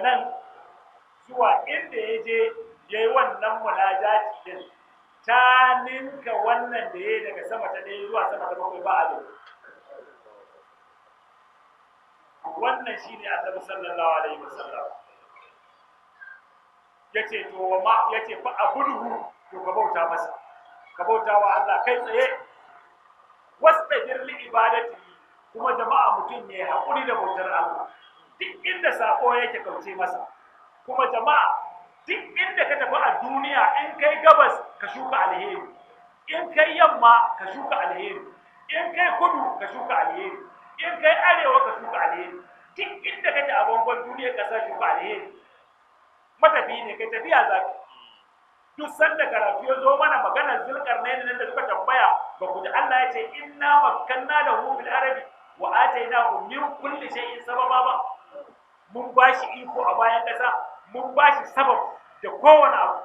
nan zuwa inda ya je ya yi wannan munajati din ta ninka wannan da ya yi daga sama ta ɗaya zuwa sama ta bakwai ba adadi. Wannan shine Annabi sallallahu alaihi wasallam yace to ma yace fa abuduhu, to ka bauta masa, ka bauta wa Allah kai tsaye, wastajir li ibadati. Kuma jama'a mutum ya haƙuri da bautar Allah, duk inda sako yake kauce masa. Kuma jama'a duk inda ka tafi a duniya, in kai gabas ka shuka alheri, in kai yamma ka shuka alheri, in kai kudu ka shuka alheri, in kai arewa ka shuka alheri, duk inda kake a bangon duniya ka sa shuka alheri. Matafi ne kai, tafiya za ka. Duk sanda karatu ya zo mana maganar Zulkarnain nan da suka tambaya, ba ku ji Allah ya ce inna makkanna lahu fil arabi wa atainahu min kulli shay'in sababa ba? Mun bashi iko a bayan kasa, mun bashi sabab da kowane abu.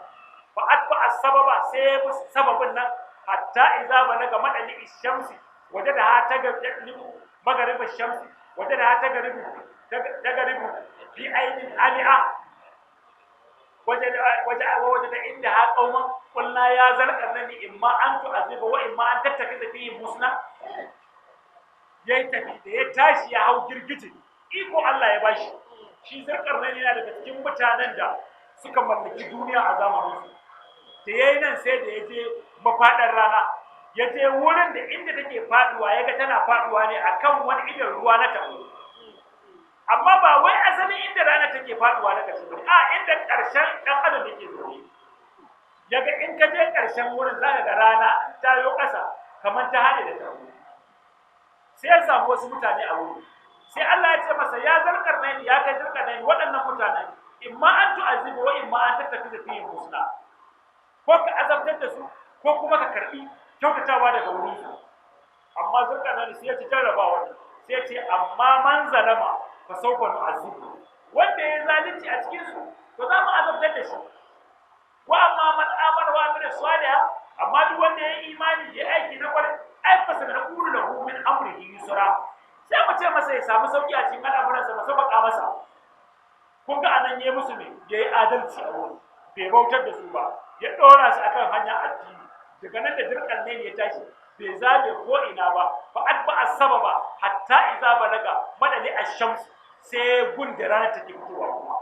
Fa atba as-sababa, sai bi sababin nan, hatta idza balaga madali shamsi wajadaha tagaribu magarib shamsi wajadaha tagaribu tagaribu fi ainin ami'a wajada indaha qauman qulna ya zal qarnaini imma an tu'azziba wa imma an tattakhidha fihi musna. Yayi tafi da ya tashi ya hau girgije, iko Allah ya bashi. Shi Zulkarnaini yana daga cikin mutanen da suka mallaki duniya a zamanin su. Da yayi nan sai da ya je mafaɗar rana, ya je wurin da inda take faduwa, ya ga tana faduwa ne akan wani idan ruwa na tabo, amma ba wai asalin inda rana take faduwa na ƙarshe ba, a inda ƙarshen ɗan adam yake zaune. Ya ga in ka je ƙarshen wurin za ka ga rana ta yo ƙasa kamar ta haɗe da tabo. Sai ya samu wasu mutane a wuri, sai Allah ya ce masa ya Zulkarnaini, ya kai Zulkarnaini, waɗannan mutanen imma an tu'azibu wa imma an tattakhidha fihim husna, ko ka azabtar da su ko kuma ka karbi kyautatawa daga wurin su. Amma Zulkarnaini sai ya ci jarrabawa, sai ya ce amma man zalama fa sawfa nu'azibu, wanda ya zalunci a cikin su to za mu azabtar da shi. Wa amma man amana wa amila salihan, amma duk wanda ya yi imani ya aiki na kwarai, ai fa sanaqulu lahu min amrihi yusra, sai mu ce masa ya samu sauki a cikin al'amuransa, mu sauƙaƙa masa. Kun ga anan yayi musu me? Yayi adalci a wurin, bai bautar da su ba, ya ɗora su akan hanyar addini. Daga nan da Zulkarnain ya tashi bai zabe ko ina ba, fa atba as-sababa hatta idza balaga madali ash-shams, sai gun da rana take fitowa kuma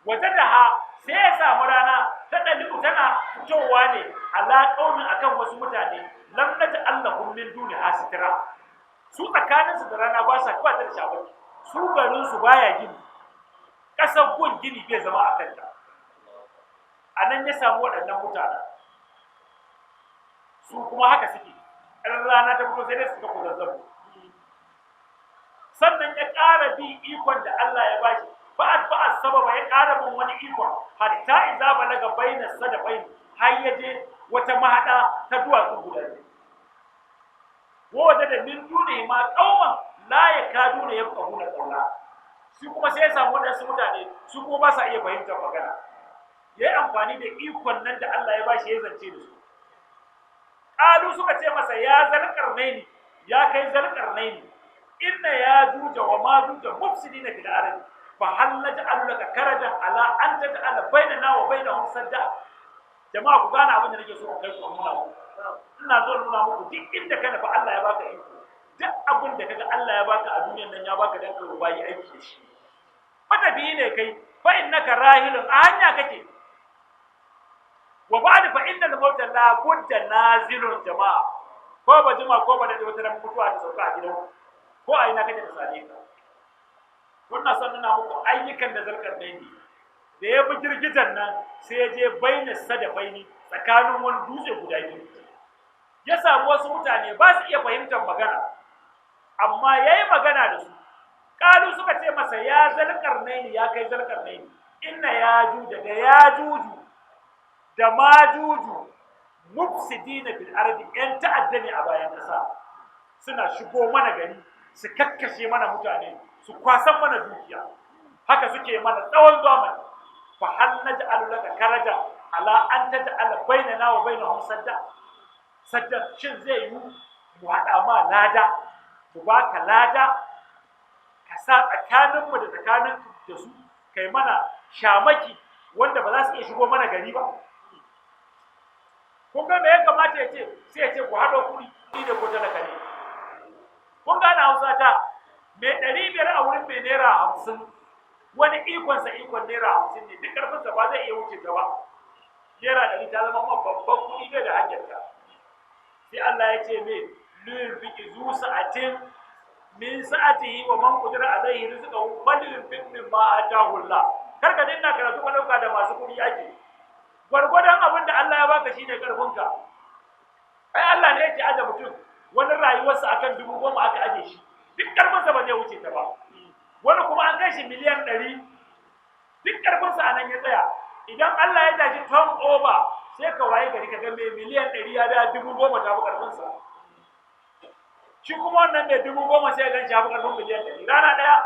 wajadaha, sai ya samu rana ta dalibu tana fitowa ne ala qaumin, akan wasu mutane, lam naj'al min duni hasitira, su tsakaninsu da rana ba sa ba ta da shabaki, su garin su baya gini, ƙasar gun gini bai zama a kanta. A nan ya samu waɗannan mutanen, su kuma haka suke, ɗan rana ta fito sai dai suka kuzazzabu. Sannan ya ƙara bi ikon da Allah ya bashi, ba'ad ba'ad sababa, ya ƙara bin wani ikon hatta idza balaga baina sadafain, har ya je wata mahaɗa ta duwatsu guda biyu, wajen da min dune ma qauman la yakaduna yafqahuna qawla, su kuma sai ya samu waɗansu mutane, su kuma ba sa iya fahimtar magana. Ya yi amfani da ikon nan da Allah ya bashi ya zance da su. Ƙalu, suka ce masa ya Zalƙarnaini, ya kai Zalƙarnaini, inna ya juja wa ma juja mufsidina fil ardi, fa hal naj'alu laka karajan ala an taj'ala bainana wa bainahum sadda. Jama'a ku gane abin da nake so in kai ku nuna muku. Ina zo nuna muku duk inda ka nufi Allah ya baka iko, duk abin da kaga Allah ya baka a duniyar nan ya baka dan ka bayi aiki da shi. Matafiyi ne kai, fa innaka rahilun, a hanya kake. Wa ba'da fa innal mauta la budda nazilun. Jama'a, ko ba jima ko ba da wata ran mutuwa ta sauka a gidan ko a ina kake da same ka. Kuna son nuna muku ayyukan da Zulkarnaini da ya bi girgijan nan, sai ya je baina sadafaini, tsakanin wani dutse guda biyu, ya samu wasu mutane ba su iya fahimtar magana, amma ya yi magana da su. Ƙalu, suka ce masa ya Zalƙarnaini, ya kai Zalƙarnaini, inna ya juja da ya juju da majuju mufsidina fil ardi, yan ta'adda ne a bayan ƙasa, suna shigo mana gari su kakkashe mana mutane, su kwasan mana dukiya, haka suke mana tsawon zamani. Fa hal naj'alu laka karaja ala an taj'ala bainana wa bainahum sadda sadda, shin zai yi mu haɗa ma lada, mu baka lada, ka sa tsakaninmu da tsakanin da su, kai mana shamaki wanda ba za su iya shigo mana gari ba. Kun ga me ya kamata ya ce? Sai ya ce ku haɗo kuɗi da ko talaka ne. Kun gane Hausa ta, mai 500 a wurin mai naira 50, wani ikonsa ikon naira 50 ne, duk ƙarfinsa ba zai iya wuce ta ba. Naira 100 ta zama ma babban kuɗi bai da hanyarta. Sai Allah ya ce me liyunfiqi zu sa'atin min sa'atihi wa man qadira alaihi rizqahu falyunfiq mimma ataahu Allah. Kar ka dinna karatu ka dauka da masu kuɗi ake. Gwargwadon abin da Allah ya baka shine karfinka. Ai Allah ne yake aje mutum wani rayuwarsa akan 10,000 aka aje shi, duk karfinsa ba zai wuce ta ba. Wani kuma an kai shi miliyan 100, duk karfinsa a nan ya tsaya. Idan Allah ya tashi turn over sai ka waye gari ka ga mai miliyan 100 ya da 10,000 ta fi karfinsa. Shi kuma wannan mai 10,000 sai ya gan shi ya fi karfin miliyan 100 rana ɗaya.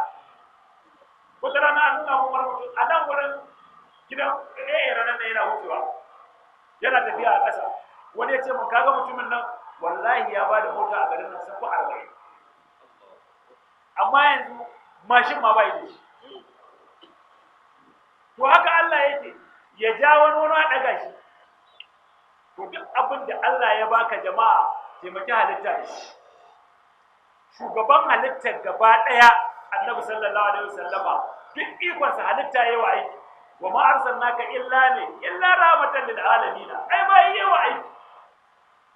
Wata rana an nuna mun wani mutum a nan wurin gidan ranar nan yana wucewa, yana tafiya a ƙasa. Wani ya ce mun kaga mutumin nan wallahi ya bada mota a garin nan sun fi 40, amma yanzu mashin ma bai da shi. To haka Allah yake ya ja wani wani a ɗaga shi. To duk abin da Allah ya baka jama'a taimaki halitta da shi. Shugaban halittar gaba ɗaya Annabi sallallahu alaihi wasallama duk ikonsa halitta yayi wa aiki. Wa ma arsalnaka illa ne illa rahmatan lil alamin. Ai ba yi wa aiki.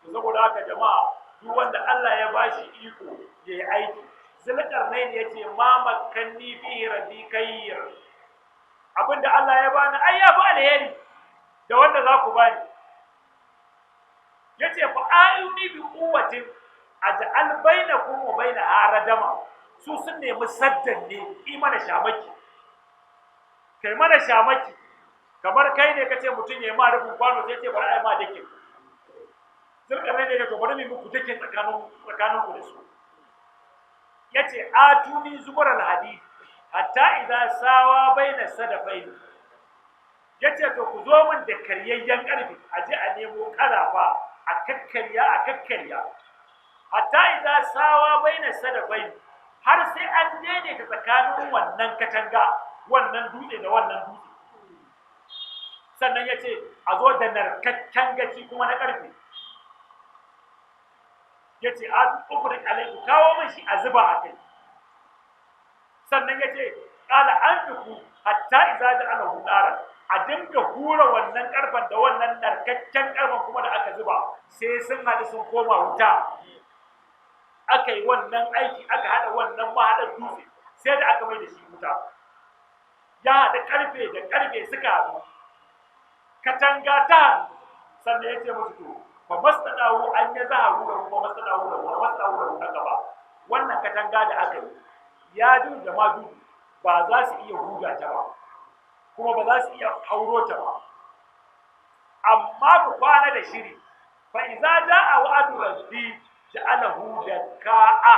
To saboda haka jama'a duk wanda Allah ya bashi iko ya yi aiki. Zulkarnain ya ce ma makkanni fihi rabbi khair. Abinda Allah ya bani ai ya fi alheri da wanda za ku bani. Yace fa ayuni bi quwwatin aj'al bainakum wa bainaha radama. Su sun nemi saddan ne i mana shamaki. Kai mana shamaki. Kamar kai ne kace mutum ya yi ma rufin kwano sai ce bari a yi ma dakin. Zulkarnain ne to bari mu muku dakin tsakanin ku da su. Yace atuni zubaral hadid hatta idza sawa baina sadafain. Yace to ku zo min da karyayyen karfi, a je a nemo karafa a kakkarya a kakkarya. Hatta idza sawa baina sadafain, har sai an daidaita tsakanin wannan katanga, wannan dutse da wannan dutse. Sannan yace a zo da narkakken gaci kuma na karfe. Yace a ufrik alaiku, kawo min shi a zuba a kai. Sannan yace qala anfiku hatta idza ja'alahu naran, a dinga hura wannan karfen da wannan narkakken karfen kuma da aka zuba sai sun haɗu sun koma wuta. Aka yi wannan aiki, aka haɗa wannan mahaɗar dutse sai da aka mai da shi wuta. Ya haɗa karfe da karfe suka haɗu, katanga ta haɗu. Sannan ya ce musu to fa mastadawu an ya zaharu da ruwa, mastadawu da ruwa, mastadawu da ruwa gaba. Wannan katanga da aka yi ya ju da ma ju ba za su iya huda ta ba, kuma ba za su iya hauro ta ba. Amma ku kwana da shiri, fa iza jaa wa'du rabbi ja'alahu dakka'a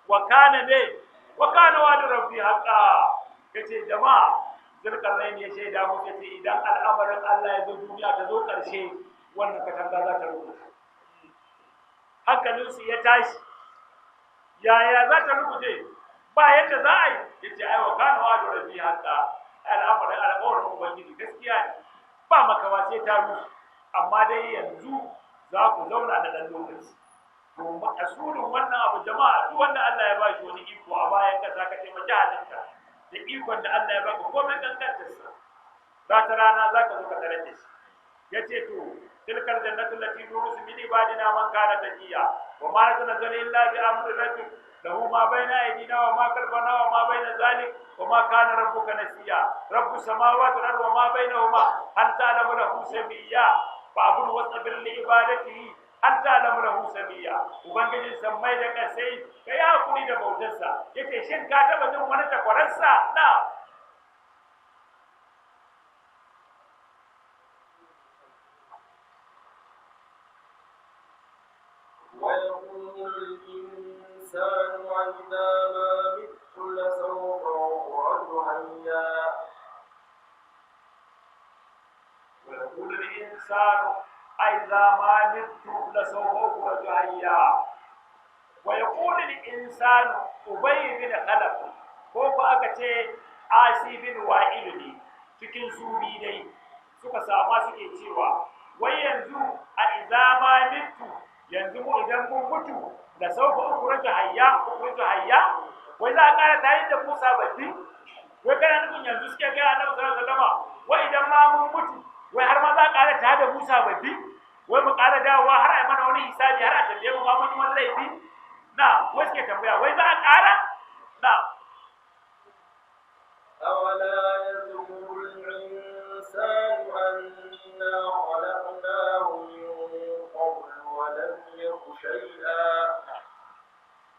wa kana ne wa kana wa'du rabbi haqqan. Yace jama'a, Zulkarnain ya shaida musu yace idan al'amarin Allah ya zo duniya ta zo ƙarshe, wannan katanga za ta rubuce. Hankalinsu ya tashi, yaya za ta rubuce? Ba yadda za a yi. Yace ai wa kana wa'du rabbi haqqan, al'amarin alƙawarin Ubangiji gaskiya ne, ba makawa sai ta rushe, amma dai yanzu za ku zauna da ɗan lokaci. To ma'asulin wannan abu jama'a, duk wanda Allah ya bashi wani iko a bayan ƙasa ka taimaki halitta da ikon da Allah ya baka komai kankantarsa, za ta rana za ka zo ka tarar da shi. Yace to tilkal jannatu allati nurisu min ibadina man kana taqiya wa ma natanazzalu illa bi amri rabbik lahu ma baina aydina wa ma khalfana wa ma baina zalik wa ma kana rabbuka nasiya rabbus samawati wal ardi wa ma bainahuma hal ta'lamu lahu samiyya fa'bud wastabir li ibadatihi hal ta'lamu lahu samiyya. Ubangijin sammai da kasai kai hakuri da bautarsa. Yace shin ka taba jin wani takwararsa? Na ويقول الإنسان أإذا ما مت لسوف أخرج حيا. ويقول الإنسان أإذا ما مت لسوف أخرج حيا. ويقول الإنسان أبي بن خلف ko ko aka ce Asi bin Wa'il ne cikin su bi dai suka sama suke cewa wai yanzu a izama mitu, yanzu mu idan mun mutu da sauka ukhruju hayya, ukhruju hayya, wai za a ƙara tayar da mu sababbi? Wai kana nufin yanzu suke ga Annabi sallallahu alaihi wasallama wai idan ma mun mutu wai har ma za a ƙara tayar da mu sababbi? Wai mu ƙara dawowa har a yi mana wani hisabi, har a tambaye mu ma mun yi wani laifi? Na wai suke tambaya wai za a ƙara? Na أولا يذكر الإنسان أنا خلقناه من قبل ولم يك شيئا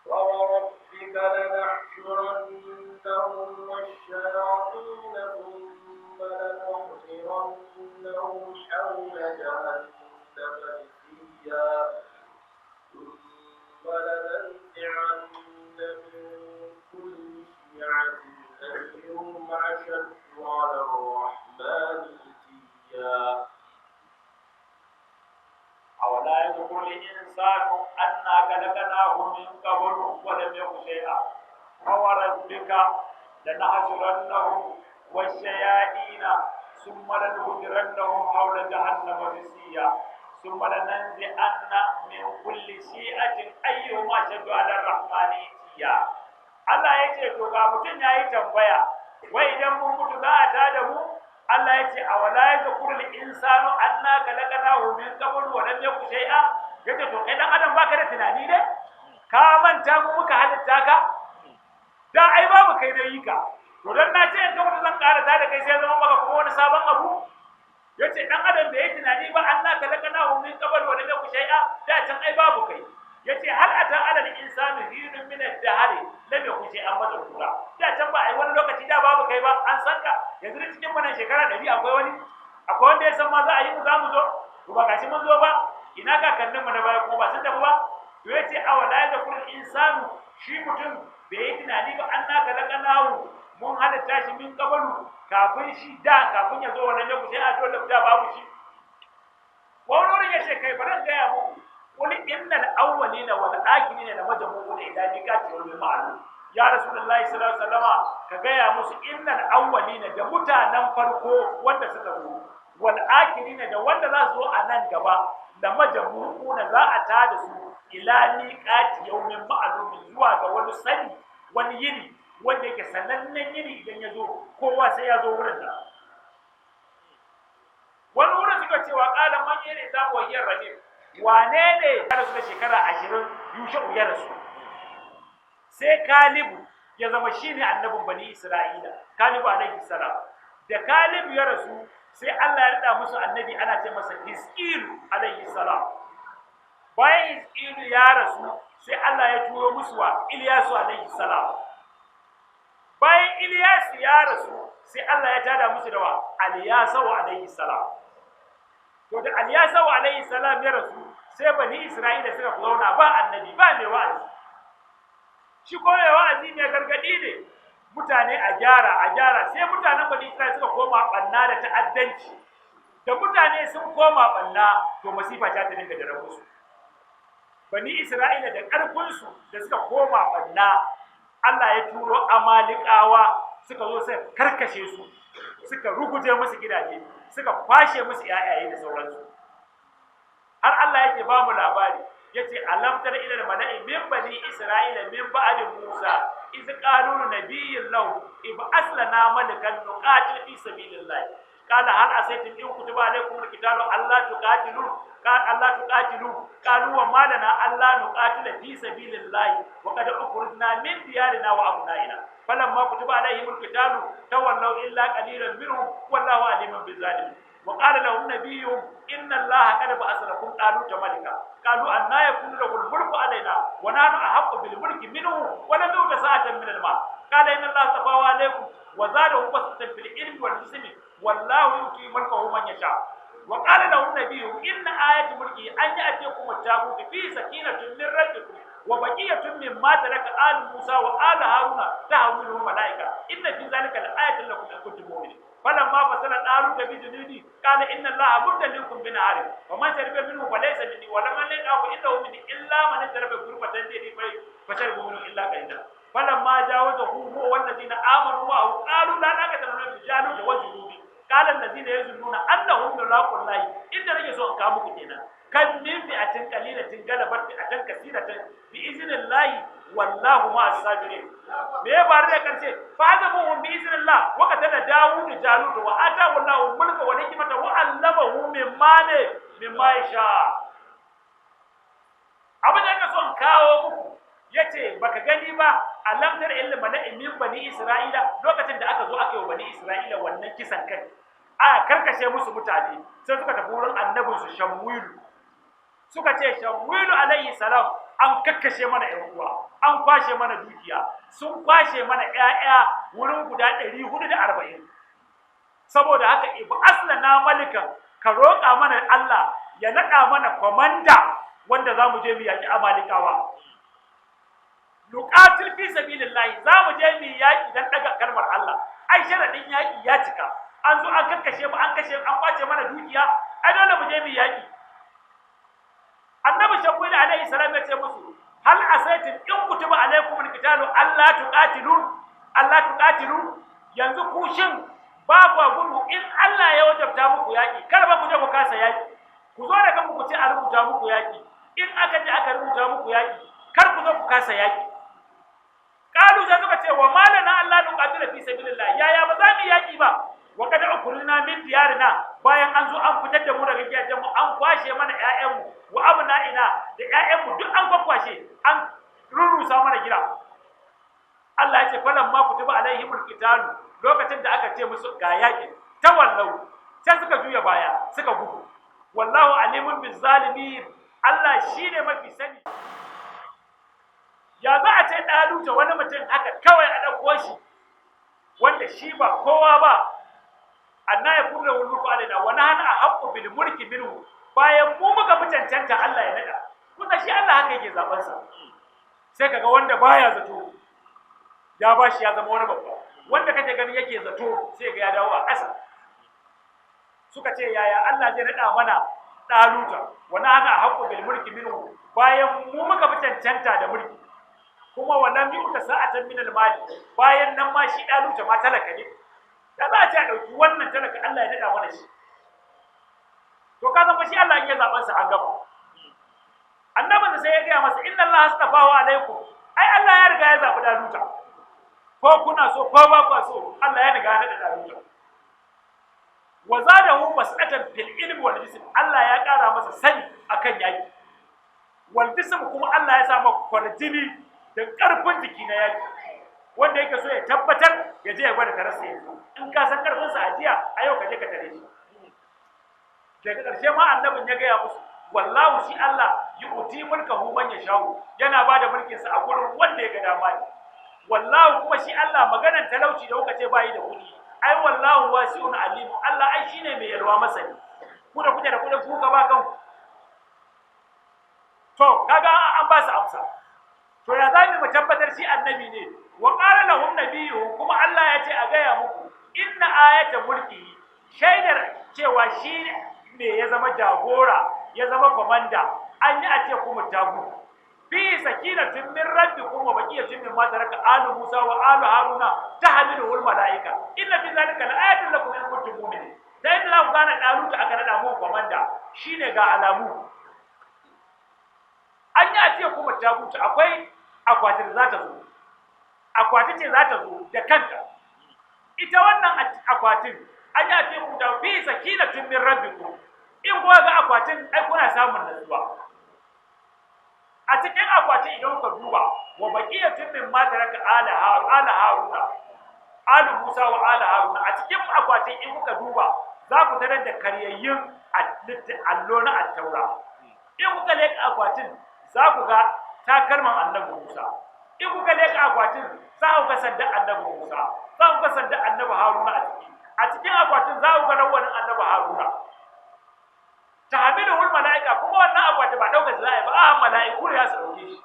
فوربك لنحشرنهم والشياطين ثم لنحضرنهم حول جهنم جثيا ثم لننزعن من كل شيعة أيهم أشد على الرحمن عتيا. أولا يذكر الإنسان أنا خلقناه من قبل ولم يك شيئا فوربك لنحشرنهم والشياطين ثم لنحضرنهم حول جهنم جثيا ثم لننزعن من كل شيعة أيهم أشد على الرحمن عتيا. Allah ya ce to ga mutum ya yi tambaya wai idan mun mutu za a tada mu? Allah ya ce a wala yazkurul insanu anna khalaqnahu min qabl wa lam yaku shay'a? Yace to kai dan adam baka da tunani ne? Ka manta mu muka halitta ka? Da ai babu kai da yi ka. To dan na ce in ka mutu zan ƙara tada kai sai zama maka kuma wani sabon abu? Yace dan adam bai yi tunani ba anna khalaqnahu min qabl wa lam yaku shay'a, da can ai babu kai. Yace hal ata alal insanu hinun min ad-dahr lam yakun shay'an madhkura. Da can ba ai wani lokaci da babu kai ba, an san ka. Yanzu da cikin wannan shekara 100 akwai wani, akwai wanda ya san ma za a yi mu za mu zo, to ba gashi mun zo ba, ina kakannin mu na baya kuma ba sun tafi ba. To yace awala yadhkuru insanu, shi mutum bai yi tunani ba anna khalaqnahu, mun halitta shi min qablu, kafin shi da kafin ya zo wannan lokaci a dole da babu shi. Wani wurin yace kai bari in gaya muku, qul innal awwalina wal akhirina lamajmu'una ila miqati yawmin ma'lum. Ya Rasulullahi sallallahu alaihi wasallama ka gaya musu innal awwalina, da mutanen farko wanda suka zo, wal akhirina, da wanda za su zo a nan gaba, lamajmu'una, za a tada su ila miqati yawmin ma'lum, zuwa ga wani sani, wani yini wanda yake sanannen yini, idan ya zo kowa sai ya zo wurin da. Wani wurin suka cewa qala man yana za mu wahiyar rahim, wane ne ya rasu da shekara 20 Yusha'u ya rasu, sai Kalibu ya zama shine annabin Bani Isra'ila, Kalibu alaihi salam. Da Kalibu ya rasu sai Allah ya rada musu annabi ana ce masa Hizqilu alaihi salam. Bayan Hizqilu ya rasu sai Allah ya turo musu wa Ilyasu alaihi salam. Bayan Ilyasu ya rasu sai Allah ya tada musu da wa Aliyasau alaihi salam. To da Aliyasau alaihi salam ya rasu sai Bani Isra'ila suka zauna ba annabi ba mai wa'azi. Shi ko mai wa'azi mai gargadi ne, mutane a gyara a gyara. Sai mutanen Bani Isra'ila suka koma banna da ta'addanci. Da mutane sun koma banna to masifa ta ta dinga daren musu. Bani Isra'ila da ƙarfinsu da suka koma banna, Allah ya turo Amalikawa suka zo suka karkashe su, suka ruguje musu gidaje, suka kwashe musu ƴaƴaye da sauransu. Har Allah yake ba mu labari, yace alam tara ila al-mala'i min bani Isra'ila min ba'di Musa iz qalu li nabiyyin lahu ib'ath lana malikan nuqatil fi sabilillah qala hal asaytum in kutiba alaykum al-qitalu alla tuqatilu qala alla tuqatilu qalu wa ma lana alla nuqatila fi sabilillah wa qad ukhrijna min diyarina wa abna'ina falamma kutiba alayhim al-qitalu tawallaw illa qalilan minhum wallahu alimun bizzalimin. وقال لهم نبيهم إن الله قد بعث لكم طالوت ملكا قالوا أنى يكون له الملك علينا ونحن أحق بالملك منه ولم يؤت ساعة من المال قال إن الله اصطفاه عليكم وزاده بسطة في العلم والجسم والله يؤتي ملكه من يشاء. وقال لهم نبيهم إن آية ملكه أن يأتيكم التابوت فيه سكينة من ربكم وبقية مما ترك آل موسى وآل هارون تحمله الملائكة إن في ذلك لآية لكم إن كنتم مؤمنين. فلما فصل طالوت بجنوده قال إن الله مبتليكم بنهر ومن شرب منه فليس مني ولمن لم يأكل فإنه مني إلا من شرب غرفة بيده فشرب منه إلا قليلا. فلما جاوزه هو والذين آمنوا معه قالوا لا allazina yazunnuna annahum mulaqul lahi, inda nake so in kawo muku kenan. Kan min fi'atin qalilatin galabat fi'atan kaseeratan bi iznillahi wallahu ma'as sabirin. Me ya faru da karshe? Fa azamuhum bi iznillah wa qatala Dawud Jalut wa atahu Allahu mulka wa hikmata wa 'allamahu mimma ne mimma yasha. Abin da nake so in kawo muku yace baka gani ba alamtar ilmi mala'i min bani Isra'ila, lokacin da aka zo aka yi wa bani Isra'ila wannan kisan kai, aka karkashe musu mutane, sai suka tafi wurin annabinsu Shamwilu. Suka ce Shamwilu alaihi salam an kakkashe mana ƴan uwa, an kwashe mana dukiya, sun kwashe mana ƴaƴa wurin guda 440. Saboda haka ibu aslana malikan, ka roƙa mana Allah ya naɗa mana komanda wanda za mu je mu yaƙi Amalikawa. Nuqatil fi sabilillahi, za mu je mu yaƙi dan ɗaga kalmar Allah. Ai sharaɗin yaƙi ya cika, an zo an kakkashe mu, an kashe, an kwace mana dukiya, ai dole mu je mu yaƙi. Annabi Shamwil alaihi salam ya ce musu hal asaitum in kutiba alaikum alqitalu alla tuqatilu, alla tuqatilu. Yanzu ku shin ba ku gudu in Allah ya wajabta muku yaƙi, kar ba ku je ku kasa yaƙi, ku zo da kanku ku ce a rubuta muku yaƙi. In aka je aka rubuta muku yaƙi, kar ku zo ku kasa yaƙi. Kalu sai suka ce wa malana Allah nuqatila fi sabilillah, yaya ba za mu yaƙi ba wa kad ukhrijna min diyarina, bayan an zo an fitar da mu daga gidajen mu, an kwashe mana ƴaƴan mu wa abna'ina da ƴaƴan mu duk an kwakwashe, an rurrusa mana gida. Allah ya ce falan ma kutiba alaihimul qitalu, lokacin da aka ce musu ga yaƙin, tawallau, sai suka juya baya suka gudu. Wallahu alimun bizzalimin, Allah shine mafi sani. Ya za a ce ɗaluta wani mutum haka kawai a ɗauko shi wanda shi ba kowa ba, anna ya kurra mulku alaina wa nahnu ahaqqu bil mulki minhu, bayan mu muka fi cancanta Allah ya nada. Kusa shi Allah haka yake zaben sa, sai kaga wanda baya zato ya bashi ya zama wani babba, wanda kake ganin yake zato sai ga ya dawo a ƙasa. Suka ce yaya Allah zai nada mana ɗaluta wa nahnu ahaqqu bil mulki minhu, bayan mu muka fi cancanta da mulki, kuma wannan yuta sa'atan min al-mali, bayan nan ma shi ɗaluta ma talaka ne, da za a ce a ɗauki wannan talaka Allah ya naɗa mana shi. To ka zama shi Allah in ya zaɓan sa an gaba. Annabin sai ya gaya masa inna Allah astafahu alaikum, ai Allah ya riga ya zaɓi ɗaluta, ko kuna so ko ba ku so, Allah ya riga ya naɗa ɗaluta. Wa zadahu bas'atan fil ilmi wal jism, Allah ya ƙara masa sani akan yaki, wal jism kuma Allah ya sa masa kwarjini da ƙarfin jiki na yaki, wanda yake so ya tabbatar ya je ya gwada tarasa yanzu. In ka san ƙarfinsa a jiya, a yau ka je ka tare shi. Daga ƙarshe ma annabin ya gaya musu wallahu shi Allah yu'ti mulkahu man yasha'u, yana ba da mulkinsa a gurin wanda ya ga dama ne. Wallahu kuma shi Allah maganan talauci da kuka ce bayi da kuɗi, ai wallahu wasi'un alim, Allah ai shine mai yalwa masani. Ku da kuke da kuɗin kuka ba kanku. To kaga an ba su amsa. To ya za mu tabbatar shi annabi ne? Wa qala lahum nabiyyu, kuma Allah ya ce a gaya muku inna ayata mulkihi, shaidar cewa shi ne ya zama jagora, ya zama komanda, an yi a ce kuma tagu fi sakinatin min rabbikum wa baqiyatin mimma taraka alu Musa wa alu Haruna tahmiluhu al malaika, inna fi zalika laayatin lakum in kuntum mu'minin. Da inda za ku gane ɗaluta aka naɗa mu komanda shine ga alamu. An yi a ce kuma taguta akwai akwati da za ta zo, akwati ce za ta zo da kanta. Ita wannan akwatin an yi a ce kuma fi sakinatin min rabbikum, in kuka ga akwatin ai kuna samun natsuwa. A cikin akwatin idan kuka duba wa baqiyatin min ma taraka ala haruna alu Musa wa ala Haruna, a cikin akwatin in kuka duba za ku tarar da karyayyun allo na attaura. In kuka leka akwatin za ku ga takalman annabi Musa. In kuka leka akwatin za ku ga sandan annabi Musa, za ku ga sandan annabi Haruna a ciki. A cikin akwatin za ku ga rawanin annabi Haruna. Tahmiluhul mala'ika, kuma wannan akwati ba daukar za a yi ba, a mala'iku ne za su dauke shi.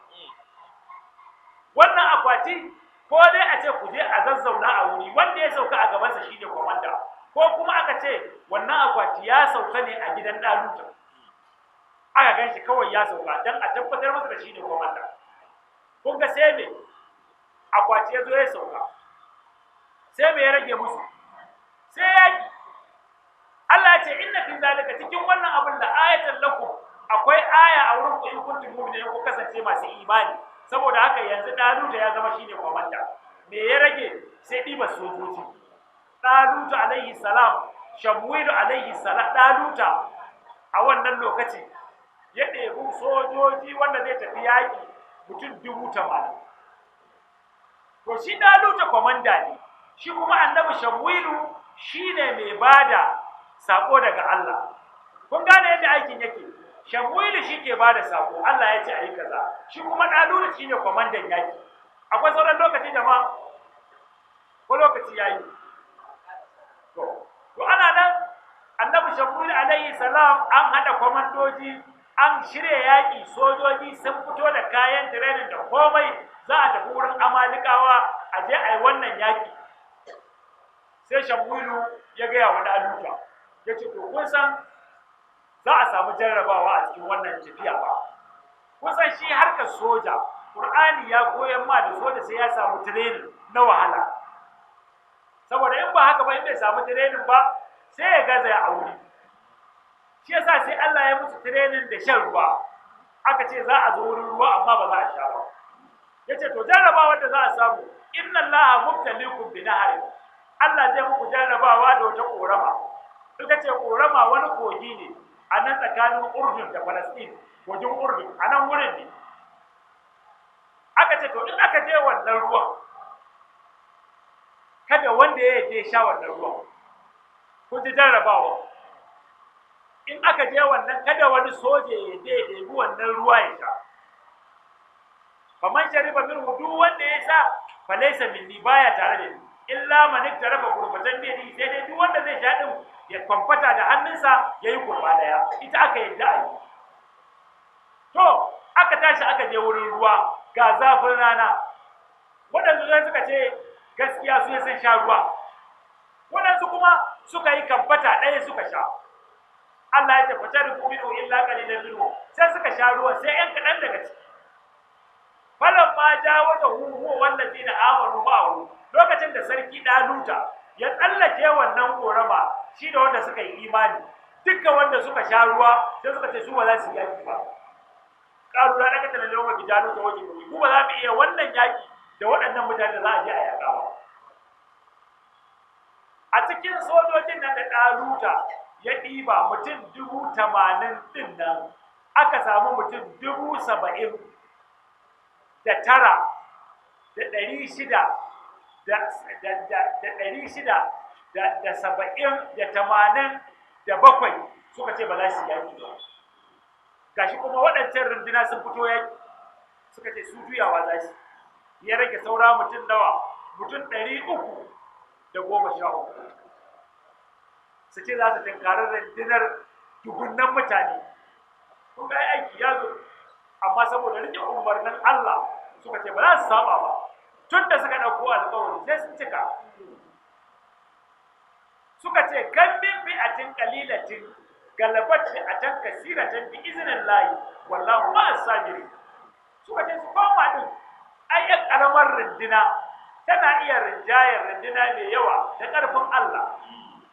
Wannan akwati ko dai a ce ku je a zazzauna a wuri, wanda ya sauka a gabansa shine komanda, ko kuma aka ce wannan akwati ya sauka ne a gidan ɗaluta, aka gan shi kawai ya sauka don a tabbatar masa da shine komanda. Kun ga sai me akwati ya zo ya sauka, sai me ya rage musu? Sai yaki. ya ce inna fi zalika, cikin wannan abin da ayatan lakum, akwai aya a wurin ku in kuntum mu'minin, ku kasance masu imani. Saboda haka yanzu Daluta ya zama shine komanda. Me ya rage? Sai ɗiba sojoji. Daluta alaihi salam, Shamuilu alaihi salam, Daluta a wannan lokaci ya ɗebi sojoji wanda zai tafi yaƙi mutum 80,000. To shi Daluta komanda ne, shi kuma annabi Shamuilu shine mai bada sako daga Allah. Kun gane yadda aikin yake? Shamuilu shi ke bada sako, Allah ya ce a yi kaza, shi kuma Daluta shine kwamandan yaki. Akwai sauran lokaci jama'a? Ko lokaci yayi? To ana nan annabi Shamuilu alaihi salam an hada kwamandoji, an shirya yaki, sojoji sun fito da kayan training da komai, za a tafi wurin Amalikawa a je a yi wannan yaki. Sai Shamuilu ya gaya wa Daluta, ya ce to kun san za a samu jarrabawa a cikin wannan tafiya ba. Kun san shi harkar soja, Qur'ani ya koyar ma da soja sai ya samu training na wahala. Saboda in ba haka ba, in bai samu training ba, sai ya gaza ya aure. Shi yasa sai Allah ya musu training da shan ruwa. Aka ce za a zo wurin ruwa amma ba za a sha ba. Yace to jarrabawar da za a samu, inna Allaha mubtaliikum bi nahrin. Allah zai muku jarrabawa da wata korama. Ita ce korama wani kogi ne a nan tsakanin Urdun da Palestine, kogin Urdun a nan wurin ne. Aka ce to in aka je wannan ruwan, kada wanda ya yarda ya sha wannan ruwan. Kun ji jarrabawa. In aka je wannan, kada wani soja ya yarda ya ɗebi wannan ruwa ya sha. Faman shariba minhu, duk wanda ya sha, falaysa minni, baya tare da ni. Illa man iktarafa gurbatan bi, sai dai duk wanda zai sha din ya kwamfata da hannunsa ya yi kurba daya, ita aka yadda a yi. To aka tashi aka je wurin ruwa, ga zafin rana. Waɗansu sai suka ce gaskiya su sun sha ruwa, waɗansu kuma suka yi kamfata ɗaya suka sha. Allah ya ce fasharibu minhu illa qalilan minhu, sai suka sha ruwan sai ƴan kaɗan daga ciki. Falamma jawazahu huwa wallazina amanu ma'ahu, lokacin da sarki Daluta ya tsallake wannan korama, shi da wanda suka yi imani, dukkan wanda suka sha ruwa sai suka ce su ba za su yaki ba. Qalu la nakata lil yawma bi jaluta wa junubi, mu ba za mu iya wannan yaki da waɗannan mutane da za a je a yaƙa ba. A cikin sojojin nan da Daluta ya ɗiba mutum 80,000 ɗin nan, aka samu mutum 79,687 suka ce ba za su yaki ba. Gashi kuma waɗancan runduna sun fito yaki, suka ce su juyawa za su. Ya rage saura mutum nawa? Mutum 313. Su ce za su tinkari rundunar dubunnan mutane. Kun ga aiki ya zo, amma saboda rike umarnin Allah suka ce ba za su saba ba. Tun da suka ɗauko alƙawari sai sun cika. Suka ce kan min fi'atin qalilatin galabat fi'atan kasiratan bi iznillahi wallahu ma'as sabirin. Suka ce su koma din, ai yan karamar runduna tana iya rinjayar runduna mai yawa da ƙarfin Allah.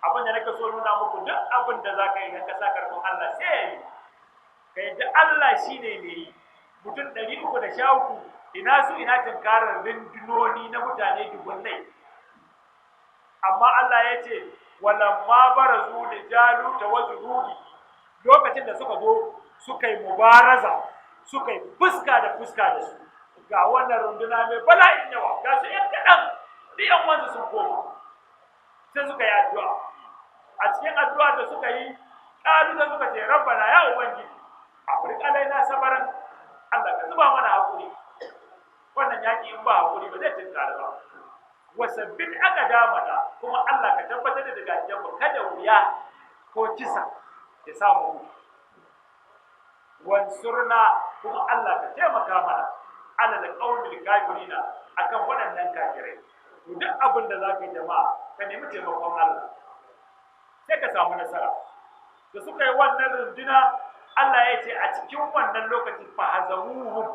Abin da nake so nuna muku, duk abin da zaka yi ka sa ƙarfin Allah sai ya yi. Ka yadda Allah shine mai yi. Mutum 313 ina su ina tunkarar rundunoni na mutane dubunnai. Amma Allah ya ce walamma barazu li jaluta wa junudi, lokacin da suka zo suka yi mubaraza, suka yi fuska da fuska da su, ga wannan runduna mai bala'in yawa, ga su yan kaɗan, duk yan wanzu sun koma. Sai suka yi addu'a. A cikin addu'a da suka yi, ƙalu da suka ce rabbana ya ubangiji afrik alaina sabaran, Allah ka zuba mana hakuri. Wannan yaki in ba hakuri ba zai tunkari ba. Wasabbit aka damana, kuma Allah ka tabbatar da daga mu kada wuya ko kisa ya samu mu. Wansurna, kuma Allah ka taimaka mana ala alqawmil kafirina, akan waɗannan kafirai. To duk abin da zaka yi jama'a, ka nemi taimakon Allah sai ka samu nasara. Da suka yi wannan runduna, Allah ya ce a cikin wannan lokaci fa hazamuhum,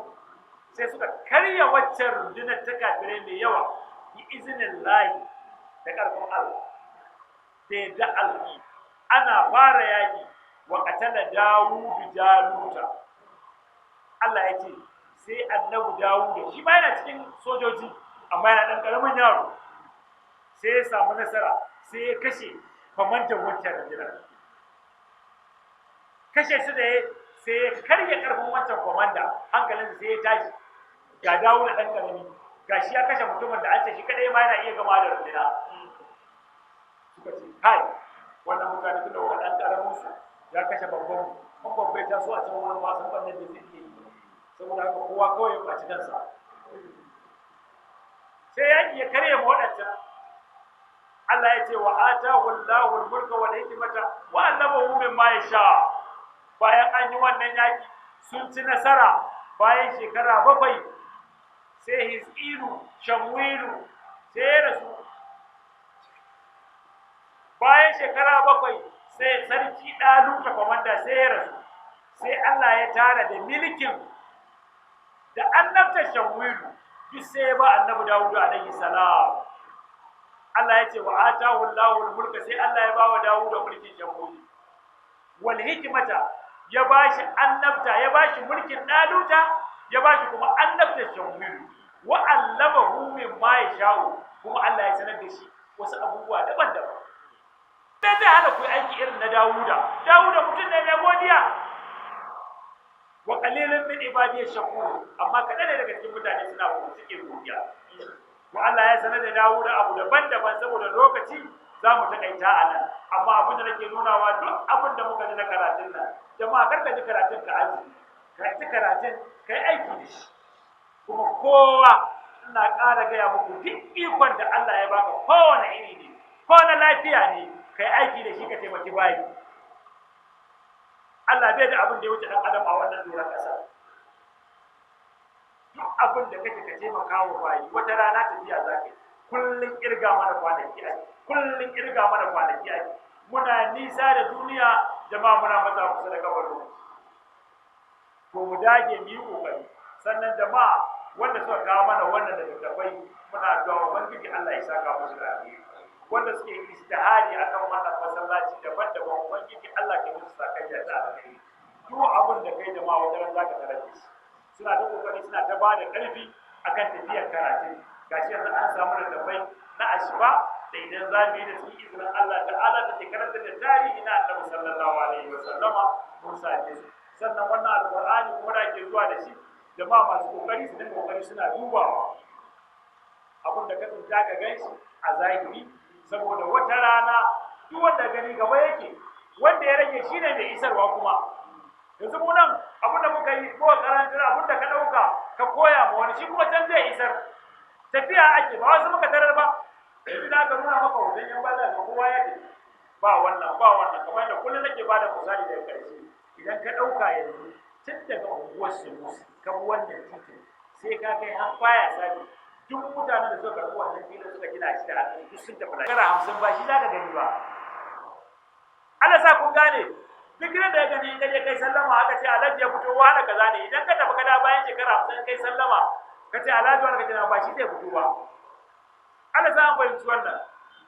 sai suka karya waccan rundunar ta kafirai mai yawa bi izinin lahi, da ƙarfin Allah, da yadda Allah. Ana fara yaki, wa qatala Dawudu Jaluta. Allah ya ce sai annabi Dawudu, shi ma yana cikin sojoji amma yana dan karamin yaro, sai ya samu nasara, sai ya kashe kwamandan wancan rundunar. Kashe su da ya sai ya karya karfin wancan kwamanda, hankalinsa sai ya tashi. Ga Dawudu dan karami, ga shi ya kashe mutumin da an ce shi kadai ma yana iya gama da runduna. Suka ce kai, wannan mutane tunda wa dan karamin su ya kashe babban mu, kun babbai ta so a can wurin ba san bannan da zai iya yi, saboda haka kowa kawai ya kwaci kansa. Sai yaƙi ya karya ma waɗancan. Allah ya ce wa atahu Allahu al-mulka wal hikmata wa 'allamahu mimma yasha. Bayan an yi wannan yaƙi sun ci nasara, bayan shekara 7 sai Hizqilu Shamwilu sai ya rasu. Bayan shekara 7 sai sarki Ɗaluta kwamanda sai ya rasu. Sai Allah ya tara da milkin da annabtar Shamwilu duk sai ya ba annabi Dawudu alaihi salam. Allah ya ce wa atahu Allahu al-mulka, sai Allah ya ba wa Dawudu mulkin Shamwilu wal hikmata, ya bashi annabta, ya bashi mulkin Ɗaluta, ya bashi kuma annabtar Shamwilu, wa allamahu mimma yasha'u, kuma Allah ya sanar da shi wasu abubuwa daban-daban. Sai zai hana ku aiki irin na Dawuda. Dawuda mutum ne mai godiya. Wa qalilun min ibadiy shakur, amma kaɗan ne daga cikin mutane suna suke godiya. Wa Allah ya sanar da Dawuda abu daban-daban, saboda lokaci za mu taƙaita a nan. Amma abin da nake nunawa, duk abin da muka ji na karatun nan, jama'a kar ka ji karatun ka aji, ka ji karatun ka yi aiki da shi. Kuma kowa ina ƙara gaya muku, duk ikon da Allah ya baka kowane iri ne, ko na lafiya ne, ka yi aiki da shi ka taimaki bayi. Allah bai da abin da ya wuce ɗan adam a wannan doron ƙasa. Duk abin da kake ka taimaka wa bayi, wata rana tafiya za ka yi. Kullum ƙirga mana kwanaki ake, kullum ƙirga mana kwanaki ake. Muna nisa da duniya, jama'a muna matsa kusa da kabarin. To mu dage mu yi ƙoƙari. Sannan jama'a wanda suka kawo mana wannan da littattafai, muna addu'a Ubangiji Allah ya saka musu da alheri. Wanda suke istihari akan wannan masallaci daban-daban, Ubangiji Allah ke musu sakayya ta alheri. Duk abin da kai jama'a wata ran zaka tarar da shi. Suna ta kokari, suna ta bada ƙarfi akan tafiyar karatu. Gashi yanzu an samu littattafai na ashfa da idan za mu yi da cikin izinin Allah ta'ala da ke karanta da tarihi na Annabi sallallahu alaihi wa sallama mun same su. Sannan wannan alqur'ani kuma da ake zuwa da shi, jama'a masu kokari su dinga kokari suna dubawa abin da ka tsinta ka gan shi a zahiri, saboda wata rana duk wanda gani gaba yake, wanda ya rage shine mai isarwa. Kuma yanzu mu nan abin da muka yi ko karanta, abin da ka ɗauka ka koya ma wani, shi kuma can zai isar. Tafiya ake, ba wasu muka tarar ba. Yanzu da aka nuna maka hoton yan bala ga kowa ya tafi, ba wannan ba wannan. Kamar yadda kullum nake bada misali daga ƙarshe, idan ka ɗauka yanzu tun daga unguwar Sunusi ka bi wannan titin sai ka kai har faya sabi, duk mutanen da suka karɓi wannan filin suka gina shi da hannu duk sun tafi. Shekara 50 ba shi za ka gani ba. Allah sa kun gane, duk gidan da ya gani in ka je kai sallama aka ce Alhaji ya fito wani kaza ne, idan ka tafi kada bayan shekara 50 kai sallama ka ce Alhaji wani kace ba shi zai fito ba. Allah sa an fahimci wannan.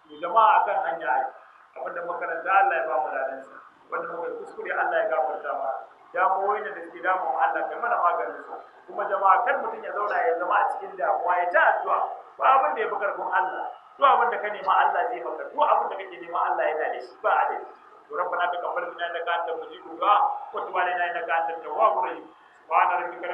To jama'a akan hanya ake. Abinda makaranta Allah ya ba mu ladansa, wanda muka kuskure Allah ya gafarta mana. Damuwoyin da suke damu mu Allah kai mana maganin su. Kuma jama'a kar mutum ya zauna ya zama a cikin damuwa, ya ta addu'a. Ba abin da ya fi karfin Allah. Duk abin da ka nema Allah zai maka, duk abin da kake nema Allah yana da shi ba adadi. To rabbana taqabbal minna innaka antal mujibud du'a wa tub alaina innaka antat tawwabur rahim. Subhana rabbika.